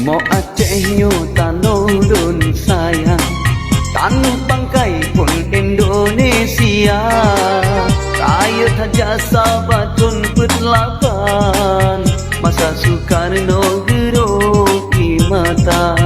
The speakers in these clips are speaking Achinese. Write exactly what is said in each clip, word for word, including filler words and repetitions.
Mo Aceh nyoe tanoh lôn sayang, tanoh pangkai phon Indonesia. Rayeuk that jasa bathon peuet lapan, masa Sukarno geurok ie mata.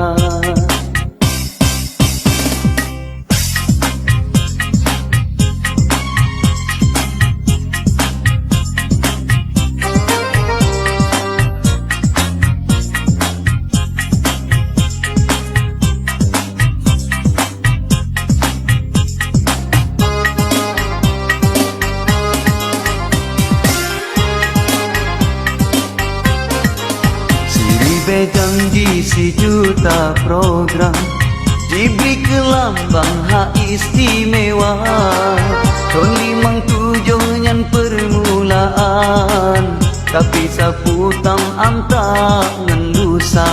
Siribée janji sijuta program, jibri keu lambang hak istimewa. Thon limong tujoh nyan peurmulaan, tapi sapeue tam anta ngon lusa.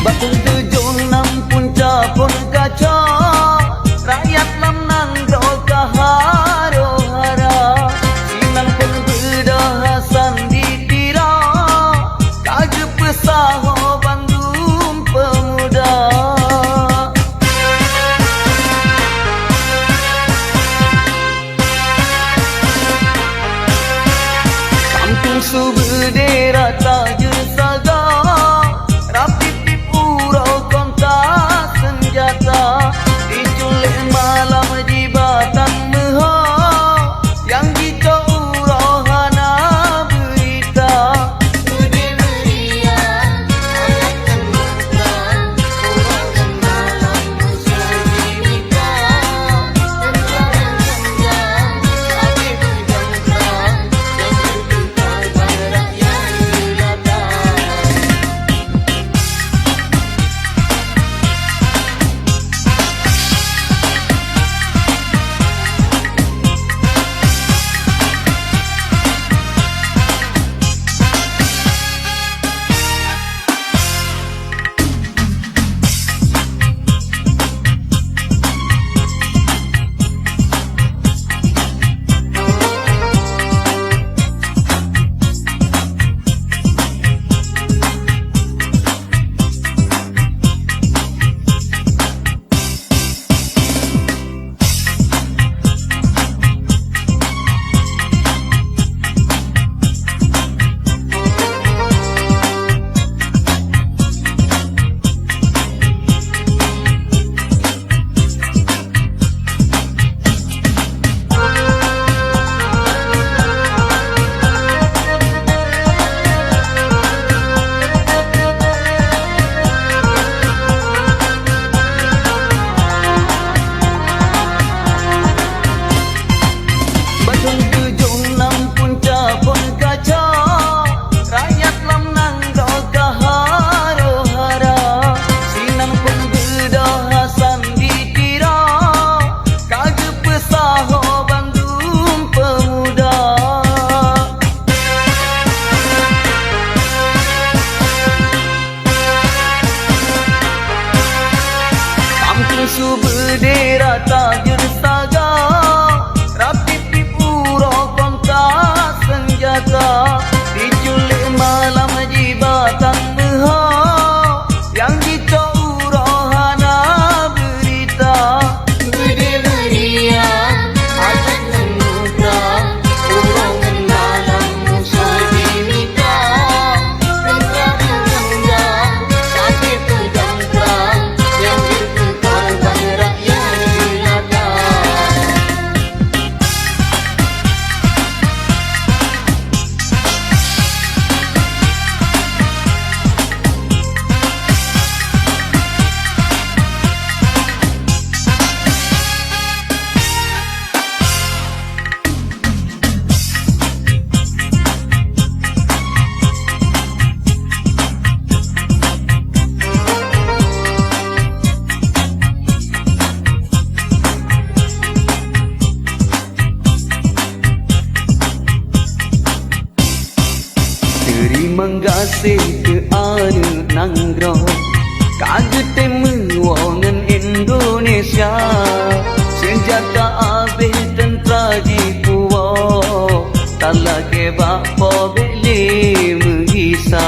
Bak tujoh nam punca phon kaca, rakyat lam nanggroe ka haro-hara. Sinan phon beudoh Hasan ditira, ka geupeusaho bandum peumuda. Kampung Subeudé rata jeusaga, rab tiep-tiep uroe kontak seunjata, diculék malam jibatan meuho, nyang jicok uroe hana beurita. Gaséh keu aneuk nanggroe ka geutem meuwoe ngon Indonesia. Seunjata abéh, teuntra jipuwoe, talakée bak po bék lé meugisa.